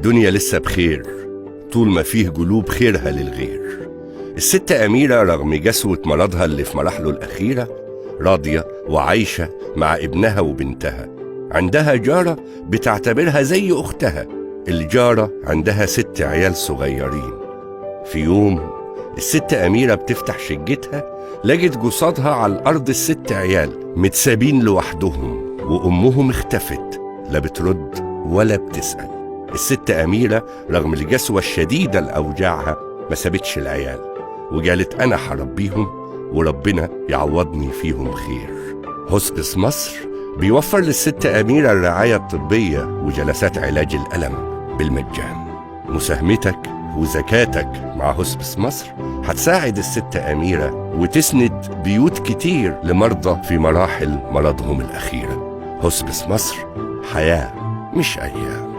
الدنيا لسه بخير طول ما فيه قلوب خيرها للغير. الست أميرة رغم جسوة مرضها اللي في مراحله الأخيرة راضية وعايشة مع ابنها وبنتها. عندها جارة بتعتبرها زي أختها. الجارة عندها 6 عيال صغيرين. في يوم الست أميرة بتفتح شقتها لقت جسادها على الأرض ال6 عيال متسابين لوحدهم، وأمهم اختفت، لا بترد ولا بتسأل. الست أميرة رغم الجسوة الشديدة لأوجاعها ما سابتش العيال، وقالت أنا هربيهم وربنا يعوضني فيهم خير. هوسبيس مصر بيوفر للست أميرة الرعاية الطبية وجلسات علاج الألم بالمجان. مساهمتك وزكاتك مع هوسبيس مصر هتساعد الست أميرة وتسند بيوت كتير لمرضى في مراحل مرضهم الأخيرة. هوسبيس مصر، حياة مش أيام.